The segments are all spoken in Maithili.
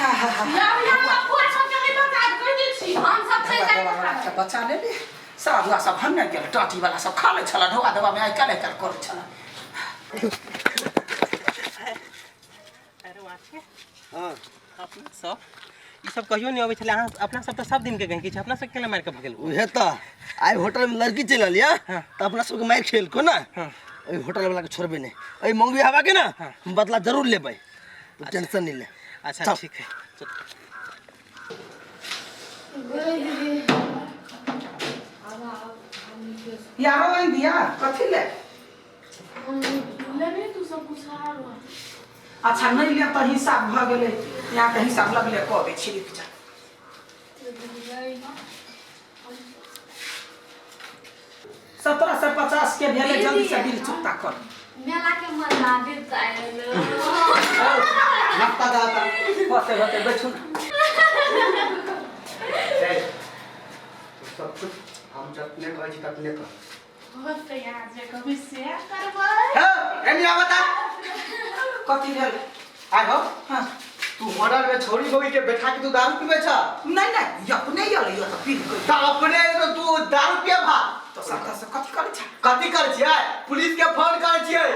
यार यार फुआ सब के नहीं बता कह दै छी हम सब चलि जाय के बचा लेली। साधुआ सब हन्ने गेल, टाटी वाला सब खा लै छला, ढोआ धोआ में आइ काल्हि आइ काल्हि करै छला। अरे वाह। हाँ। अपना सब ई सब कहियो नहीं अबै छलै। अहाँ अपना सब तऽ सब दिन के गहिकी छै, अपना सब केना मारि कऽ भगेल? उहे तऽ आइ होटल में लड़की चलि एल या तऽ अपना सबके मारि खेलको ना। ओहि होटल वाला के छोड़बे नहीं, एहि मंगी हवा के ना हम बदला जरूर लेबै, तू टेंशन नहीं ले। अच्छा। चल। ठीक है, चल। यारो आनि दिया कथी ले? लेबे तू सब कुछ आरो। अच्छा, नहीं ले तऽ हिसाब भऽ गेलै, यहाँ के हिसाब लगले कऽ दै छी, रुकि जा। 1750 के भेलै, जल्दी से बिल चुकता कर। मेला के मजा आबि आयल। नाश्ता दाता। होते होते बैठू ना। ए, तू सब कुछ हम जतने कहै छी ततने कर। बहुत तैयार जे कभी शेयर करबै। हे, एनी आबा ता। कथी भेल? आइ हो। हाँ। तू होटल में छोरी बोगी के बैठा के तू दारू पीबै छ? नहीं नहीं, ई अपने अलै तऽ पी गेलै। त अपने तो तू दारू पिए भा। तऽ सबटा से कथी करै छ? कथी करै छियै? पुलिस के फोन करै छियै।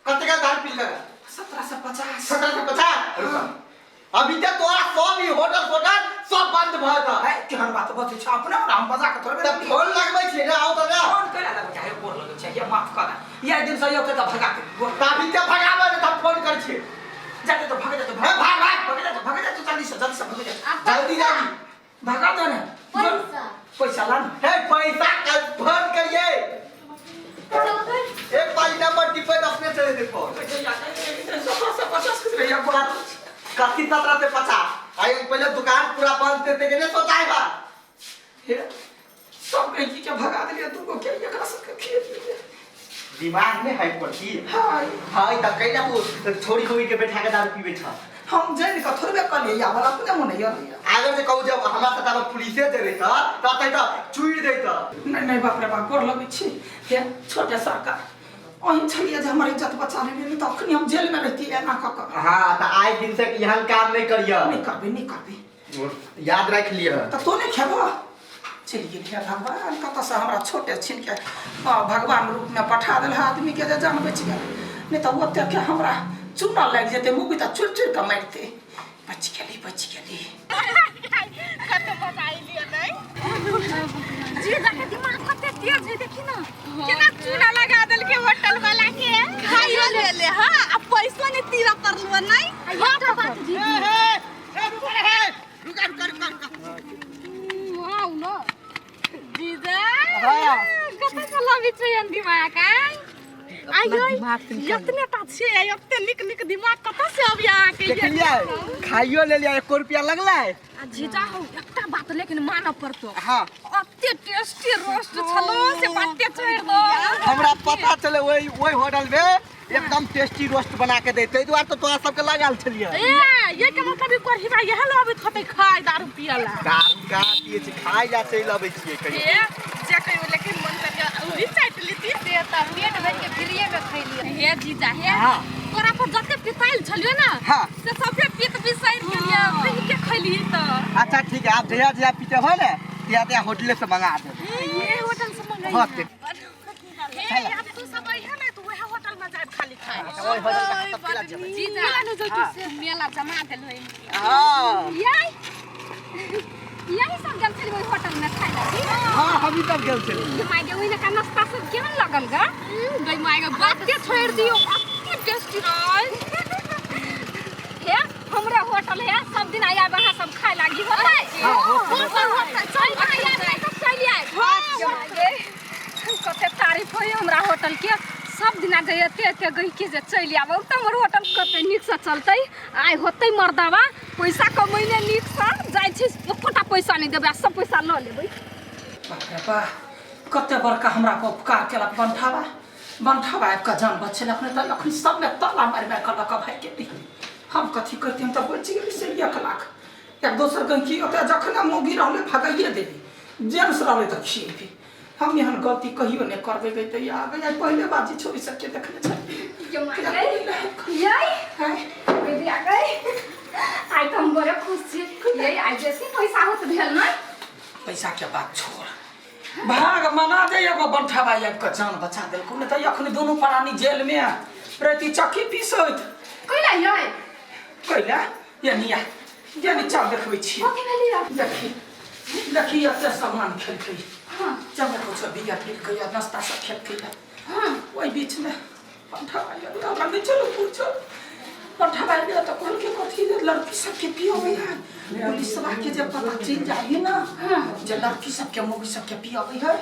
कते का दारू पी लगा? 1750। 1750। अभी तक तोरा सब ई होटल होटल सब बंद भ जेतौ। है, केहन बात बजै छ? अपने हमरा हम बजा के थोड़बे। त फोन लगबै छियै ना, आउ त ना। फोन करै लगै छै? गोर लगै छै, ये माफ कर, ये दिन से यो के तऽ भगा दे गोर। त अभी तक भगाबै ने त हम फोन करै छियै। जाते तो भग जाते। हे, भाग भाग। भग जाते, भग जाते, जल्दी से जल्दी से भग जाते। जल्दी जल्दी भगा दे ना। पैसा। पैसा ला ना। हे, पैसा कल फोन करिए। एक पाली नंबर टिपे तो अपने चले देखो। 1750 के रहिया गोर। कथी 1750? आई पहले दुकान पूरा बंद थे के नहीं सोचाएगा। हे, सब कहीं के भगा देलियै, दूगो के एकरा सबके खेत देलियै। दिमाग में है पर की? हाय। हाय, त कैला वो छोरी खोई के बैठा के दारू पीबे छ? हम जानि कऽ थोड़बे कहलियै, या वाला अपने मोने यऽ। आगर जे कहू जब हमरा साथ आब पुलिसे जे रही त त त चुइर दै त। नहीं नहीं, बाप रे बाप, गोर लगै छी। हे छोटे सरकार, अहीं छलियै जे हमर इज्जत बचा लेलियै, नहि तऽ अखनी हम जेल में रहितियै एना कऽ कऽ। हाँ, त आइ दिन से एहन काम नहीं करिय। नहि करबै, नहि करबै। याद रख लिय। तऽ तोँ नहि खेबह? चलि गेलियै। भगवान कतऽसँ हमरा छोटे छिनके भगवान रूपमे पठा देल आदमीके जे जान बचि गेल, नहि तऽ ओतेक हमरा चूना लागि जेतै, मुँह तऽ चुरि चुरि कऽ मारितै। बचि गेली, बचि गेली। कते मजा अइलियै नहीं? जीजा के दिमाग कते तेज है, देखी ना केना चूना लगा देलके होटल वाला के। खाइयो ले ले। हाँ, आ पैसो नहीं तीरा पड़लो नहीं। एकटा बात दीदी। रुका रुका रुका रुका। वाउ न जीजा। हाँ। कते से लबी छै एहन दिमाग आय? आइयो एतने टा छै, एते नीक नीक दिमाग कतऽ से अभी अहाँके? देखलियै, खाइयो लेलियै, एको रुपया लगलै? आ जीजा हौ, एकटा बात लेकिन मानऽ पड़तो। हाँ। अते टेस्टी रोस्ट छलो से बाते छोड़ि दो। हमरा पता चले ओहि ओहि होटल में एकदम टेस्टी रोस्ट बना के दे, ताहि दुआरे तो तोरा सबके लगाल छलियै। ए, ये के मतलब ई कोढ़िबा इएह लबैत होतै खाय दारू पियला? दारू कहाँ पियै छी, खाइ ला चलि अबै छियै कहियो। हे, जे कहियो, लेकिन मन करिया ओही चाटि लेती। से तऽ पेट भरि के फ्रीए में खैलियै। हे जीजा हे। हाँ। तोरा पर जते पिताइल छलियो ना से सबके पित बिसरि गेलियै, फ्री के खैलियै तऽ। अच्छा ठीक है, आप जहिया जहिया पीते हो ने तिया तिया होटले से मंगा देब। ये होटल से मंगाई? हाँ, ते। हे, आब तू सब अइहे ने तऽ उएह होटल में जायब खाली खाय। ओहि होटल के सब पिला जेबै। जीजा से मेला जमा देलो। हाँ। यही यही सब गेल छलियै ओहि होटल में खाय लागी? हाँ, हम सब गेल छलियै। माय गे, ओहि का नाश्ता सब केहन लगल गा? गई माय गे, बाते छोड़ि दियौ, अते टेस्टी रहै। हे, हमरा होटल है, सब दिन आया अहाँ सब खाय लागी होतै। हाँ, होतै। होटल चल आया नहि तऽ चलि आयब। कते तारीफ होइए हमरा होटल के, सब दिना जे एते एते गहिकी जे चलि आब तऽ हमर होटल कते नीकसँ चलतै। आइ होतै मर्दाबा पैसा कमैने नीकसँ, जाइ छी, एकोटा पैसा नहि देबै आ सब पैसा लऽ लेबै। बाप रे बा, कते बड़का हमरा पर उपकार केलक बंठावा। बंठावा आबि कऽ जान बचेलक, नहि तऽ अखन सबमे ताला मारि मारि कऽ लऽ कऽ भागि गेली। हम कथी करितियै? हम तऽ बचि गेली से 1 लाख। एक दोसर गहिकी ओतऽ जखने मौगी रहलै भगाइए देली, जेंट्स रहलै तऽ खिएबी। हम एहन गलती कहियो नहि करबै गई तऽ आ गई। पहिले बाजी छोड़ी सबके देखने छलियै। ये माय गई, यई दीदी आ गई। आइ तऽ हम बड़े ये आइ बेसी पैसा होत भेल ना। पैसा के बात छोड़, भाग मना दे एगो बंठा भाई आबि कऽ जान बचा देलकौ, नहि तऽ अखन दुनू प्राणी जेल में प्रति चक्की पीसैत। कैला ये? कैला ये निया ये नी चल देखबै छी। कथी भेलिया? देखी देखी एते सामान खेलकै। हाँ। जब कुछ बिया पीलकै या नाश्ता सब खेलकै। हाँ। ओहि बीच में पंठा भाई आयल, हमरा नहि चलू पूछो। पंठा भाई गेल तऽ कहलकै कथी जे लड़की सबके पियबै है, पुलिस सबके जे पता चलि जाइ है ना जे लड़की सबके मौगी सबके पियबै है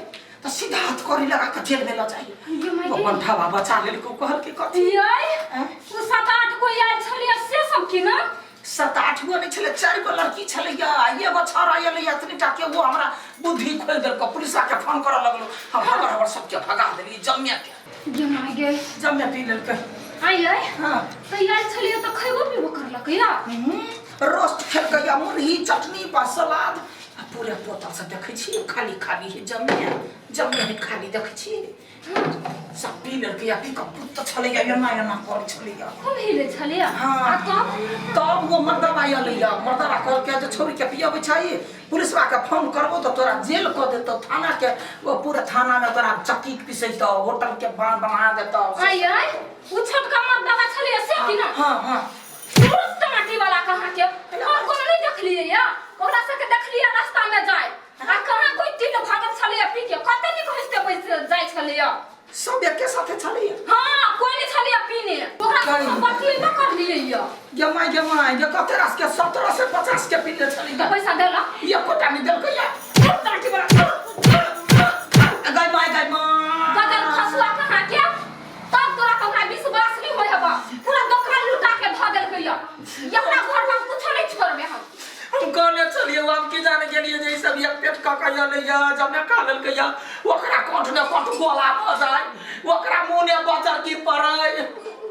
तऽ सीधा हाथ कड़ी लगा कऽ जेल में लऽ जाइ। ये माय ओ गे। पंठा बा बचा लेलकै, कहलकै कथी ये आँय? ओ 7-8 गो आयल छलियै से सब की ना? 7-8 गो नहि छलै, 4 गो लड़की छलै या एगो छौड़ा एलै एतनी टा के, ओ हमरा बुद्धि खोलि देलकै। पुलिस आके फोन करऽ लगलो, हम हबर हबर सबके भगा देलियै जम्मे के। ये my गे। जम्मे पी लेलकै। आइ आइ। हाँ। तऽ आयल छलियै तऽ खैबो पीबो करलकै या? रोस्ट खेलकै या मुरही चटनी बा सलाद आ पूरे बोतल सब देखै छियै खाली खाली है, जम्मे जम्मे है खाली देखै छियै। सब पी लेलकै या पी कऽ पुत छलैया एना एना करै छलैया। खूब हिले छलैया। हाँ। आ तब? तब वो मर्दबा एलैया, मर्दबा कहलकै जे छौड़ी के पियबै छै, पुलिसवा के फोन करबो तऽ तोरा जेल कऽ देतौ, थाना के वो पूरा थाना में तोरा चक्की पिसेतौ, होटल के बान बना देतौ। आइ आइ उ छोटका मर्दबा छलैया से की ना? हाँ हाँ। तुरंत माटी वाला कहाँ के और कोनो नहीं देखलिए या ओकरा सबके देखलिए रास्ता में जाय आ कहाँ कोई तिल भागल छलैया पी के, कते निक हंसते बैस जाय छलैया। सब एके साथे छलैया। हाँ कोई नहीं छलैया पीने, ओकरा सब बतियेबो करलिए या। गे my गे my गे कते रास के 17 से 50 के पीने छलैया। तऽ पैसा देला? एकोटा नहीं देलकै या। माटी वाला गाय my गाय my. बदल खसुआ कहाँ के तब तोरा के हमरा विश्वास नहीं होय हबा, पूरा दोकान लुटा के धऽ देलकै या। एकरा घर में कुछो नहीं छोड़बे हम। हम कहने चलिए हम की जाने गेलिए जे ई सब एक पेट कऽ के एलै या जमे खा लेलकै या, ओकरा कंठ ने कंठ गोला भऽ जाय, ओकरा मुँह ने बजर की पड़ै।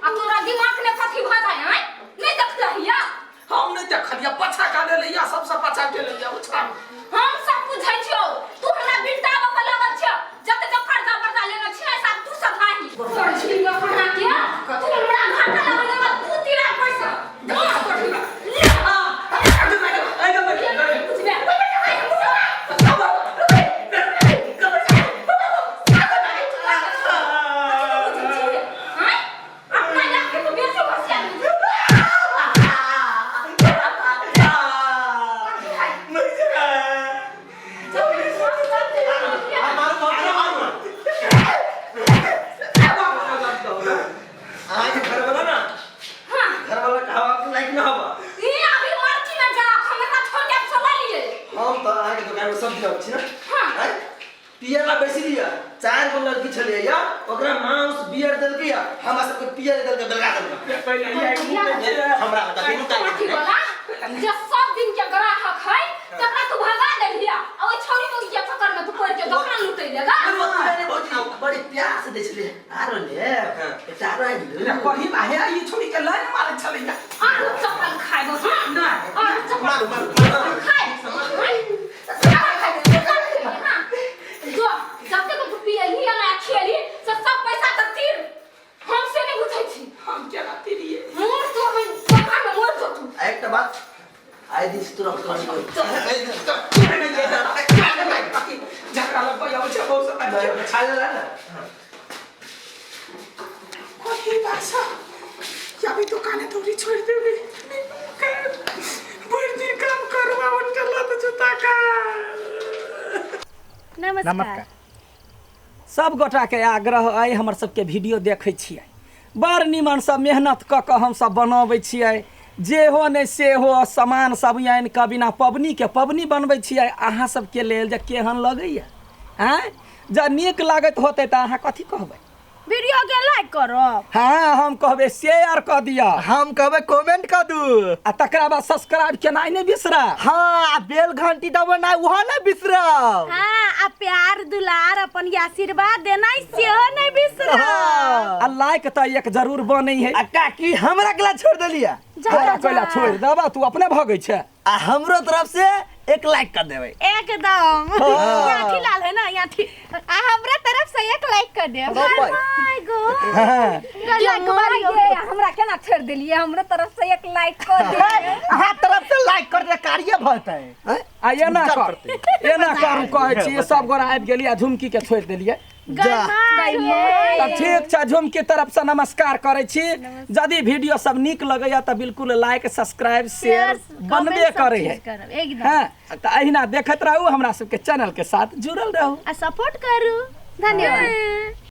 आ तोरा दिमाग ने कथी भऽ जाय आँय? नहीं देखलही या? हम नहीं देखलियै, पछा खा लेलै या, सबसँ पछा गेलै या उछाल। हम सब बुझै छियौ, तू हमरा बिलटाबऽ के लगल छियौ, जते जब कर्जा बर्जा लेने छियै सब तू सधाही। तोर छिलियो कहाँ के? तू हमरा घाटा लगल लेबऽ, तू तीरा पैसा। अहाँके घरवाला ना, घरवाला कहवा के लायक ना हवा। हम तऽ अहाँके दोकान में सब दिन अबै छी ना। आँय? पियला बेसी लिअ, 4 गो लड़की छलियै या ओकरा मांस बियर देलकै या हमरा सबके पियर देलकै, बेलगा देलकै। हमरा तऽ दुनू अथी वाला जे सब दिन के ग्राहक है तकरा तू भगा देलिया आ ओइ छौरी मुगी के चक्कर में तू पड़ के दोकान लुटै लेगा। भौजी बड़ी प्यार से दै छलियै, आरो ले एकटा आरो आबि गेलै। कही ना हे ई छोरी के लाइन मारै छलैया। आरो चप्पल खाइबो। हाँ नहि। आरो चप्पल मारू मारू खाइ। हाँ जो जतेक तू पियली आ ना खियली से सब पैसा तऽ तीर हम से नहीं बुझै छी। हम केना तीरियै? मोर तो हम दोकान में मोर जो तू। एकटा बात आइ दिन से तोरा कर झगड़ा लगबै आबै छै बहुत समय। छा लेला ना। कही बासा अभी दुकाने दौरी छोड़ देबे, भरि दिन काम करवा होटल तऽ जूता का। नमस्कार। नमस्कार। सब गोटा के आग्रह अइ हमर सबके वीडियो देखै छियै, बड़ निमन से मेहनत कऽ कऽ हमसब बनबै छियै, जे हो नहि से हो सामान सब आनि कऽ बिना पबनी के पबनी बनबै छियै अहाँ सबके लेल जे केहन लगैया। आँय जँ नीक लागैत होतै तऽ अहाँ कथी कहबै? वीडियो के लाइक करब। हाँ हम कहबै शेयर कऽ दिअ, हम कहबै कमेंट कऽ दू, आ तकरा बाद सब्सक्राइब केनाइ नहि बिसरब। हाँ आ बेल घंटी दबेनाइ ओहो नहि बिसरब। हाँ आ प्यार दुलार अपन आशीर्वाद देनाइ सेहो नहि बिसरब। हाँ। आ लाइक तऽ एक जरूर बनै है। आ काकी हमरा केला छोड़ देलियै? तोरा कोइला छोड़ देबा, तू अपने भगै छै। आ हमरो तरफ से एक लाइक कर देबै एकदम। यहाँ थी लाल है ना, यहाँ थी। आ हमरा तरफ से एक लाइक कर देब। My God. हाँ। Like Mario. हमरा केना छोड़ देलियै? हमरो तरफ से एक लाइक कर दियै। अहाँ तरफ से लाइक करतै कार्य भतै। आ एना कर, एना करू कहै छी, सब गोरा आबि गेलियै आ झुमकी के छोड़ि देलियै। तऽ ठीक छै, झुमकी तरफ से नमस्कार करै छी। यदि वीडियो सब नीक लगैया तऽ बिल्कुल लाइक सब्सक्राइब शेयर बनबे करै है। एकदम। हँ, तऽ अहिना देखैत रहू, हमरा सबके चैनल के साथ जुड़ल रहू आ सपोर्ट करू। धन्यवाद।